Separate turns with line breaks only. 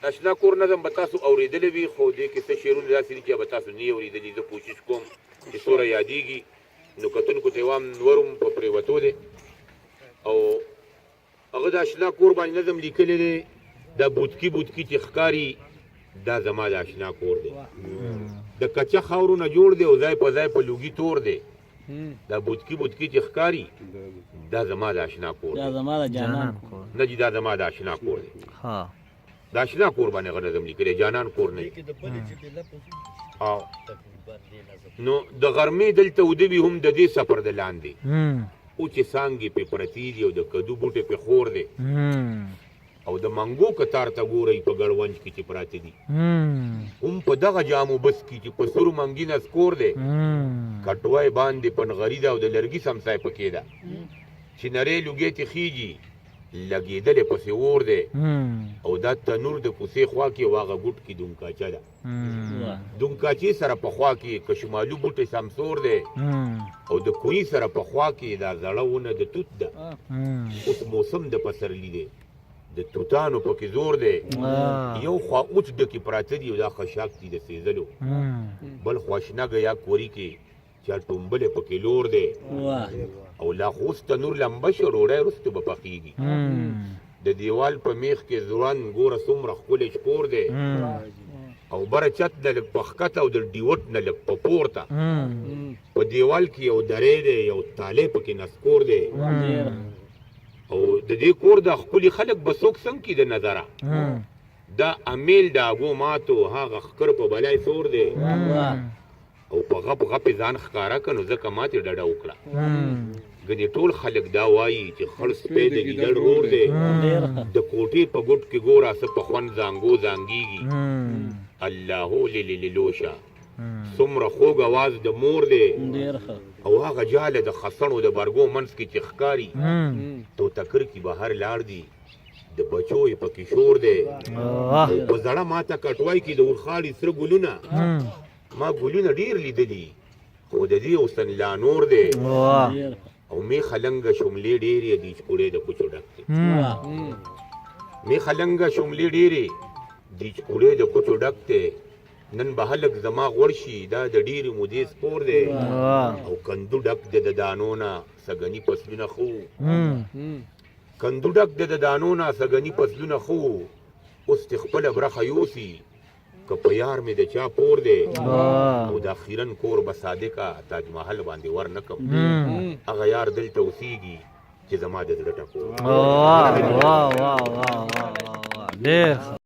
اشنا کور نظم به تاسو اورېدلی وي، خو دې کې څه شعرونه داسې دي چې به تاسو نه اورېدلي. زه کوشش کوم چې څوره یادېږي نو کتونکو ته یې وایم. نورم په پرېوتو دی او هغه د اشنا کور باندې نظم لیکلی دی. دا بوتکی بوتکی چې ښکاري، دا زما د اشنا کور دی. د کچه خاورو نه جوړ دی او ځای په ځای په لوګي تور دی. دا بوتکی بوتکی چې ښکاري، دا زما د اشنا کور
دا
دی.
زما د جانان کور.
نه جی، دا زما د اشنا کور دی.
ها.
د اشنا کور باندې هغه نظم لیکلی، جانان کور نه دی. او نو د غرمې دلته وده وي هم د دې سفر د لاندې او چې څانګې پې پرتې دي او د کدو بوټی پې خور دی او د منګو کتار ته ګورئ په ګړونج کې چې پراته دي، هم په دغه جامو بس کې چې په سور منګي نسکور دی. کټوه یې باندې په نغري ده او د لرګي سمسای پکې ده چې نری لوګی ترې خیږي، لګېدلی پسې اور دی. او دا تنور د کوڅې خوا کې او هغه ګوټ کې دونکاچه ده، دونکاچې سره په خوا کې کشمالو بوټی سمسور دی او د کوی سره په خوا کې دا زړه ونه د توت ده. اوس موسم د پسرلي دی، د توتانو پکې زور دی. یو خوا اوچ ډکې پراته دي او دا خشاک دي د سیزلو، بل خوا شنه ګیا کوري کې چا ټومبلې پکې لور دی. او لا خو اوس تنور لمبه شو، ډوډۍ وروسته به پخېږي. د دیوال په میخ کې ځوړند ګوره څومره ښکلی شکور دی او بره چت نه لږ په ښکته او د ډیوټ نه لږ په پورته په دیوال کې یو دری دی، یو تالی پکې نسکور دی. او د دې کور د ښکلي خلک به څوک څنګه کي د نظره دا امیل د اګو ماتو هغه ښکر په بلای سور دی او په غپ غپ ځان ښکاره که، نو ځکه ماتې ډډه وکړه. ګنې ټول خلک دا وایي چې خړ سپی د ګیدړ ورور دی. د کوټې په ګوټ کې ګوره څه په خوند زانګو زانګیږي، الله هو لیلیلوشه، څومره خوږ اواز د مور دی. او هغه جاله د خسڼو د برګو منځ کې چې ښکاري، توتکر کې بهر لاړ دي، د بچو یې پکې شور دی. او په زړه ماته کټوای کې د اورخاړي سره ګلونه، ما ګلونه ډیر لیدلي خو د دې حسن لا نور دی. او می خلنګ شملې ډېرې دي چې کوړې د کوچو ډک دی. می خلنګ شملې ډېرې دي چې کوړې د کوچو ډک دی. نن به هلک زما غوړ شي، دا د ډېرې مودې سپور دی. او کندو ډک دی د دانو نه، سږني فصلونه ښه وو. کندو ډک دی د دانو نه، سږني فصلونه ښه وو. اوس چې خپله برخه یوسي که په یار مې د چا پور دی. او د اخیرن کور به صادقه تاج محل باندې ور نه کم، هغه یار دلته اوسېږي چې زما د زړه ټکور.
واه واه واه واه واه، ډېر.